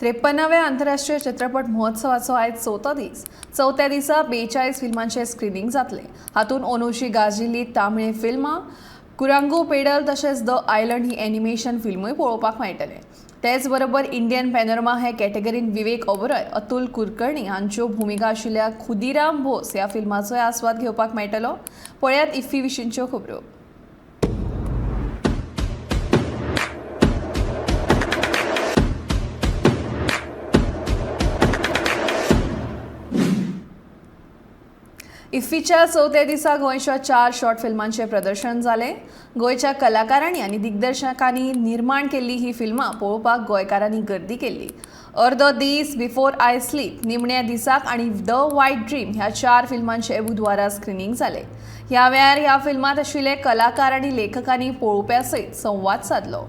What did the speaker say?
53व्या आंतरराष्ट्रीय चित्रपट महोत्सवाचो आयज चवथो दीस. चवथ्या दिसा 42 फिल्मांचें स्क्रिनींग जातलें. हातूंत अंदूची गाजिल्ली तामिळ फिल्मां कुरांगू पेडल तशेंच the island he animation फिल्मूय पळोवपाक मेळटलें. तेच बरोबर इंडियन पॅनोरमा हे कॅटेगरीन विवेक ओबरॉय, अतुल कुलकर्णी हांच्यो भुमिका आशिल्ल्या खुदिराम बोस ह्या फिल्माचोय आस्वाद घेवपाक मेळटलो. पळयात इफ्फी विशींच्यो खबरो. इफ्फीच्या चवथ्या दिसा गोंयच्या 4 शॉर्ट फिल्मांचें प्रदर्शन जालें. गोंयच्या कलाकारांनी आनी दिग्दर्शकांनी निर्माण केल्ली ही फिल्मां पळोवपाक गोंयकारांनी गर्दी केल्ली. अर्दो दीस, बिफोर I sleep, निमण्या दिसाक आनी the white ड्रीम ह्या 4 फिल्मांचें बुधवारा स्क्रिनींग जालें. ह्या वेळार ह्या फिल्मांत आशिल्ले कलाकार आनी लेखकांनी पळोवप्या सयत संवाद सादलो.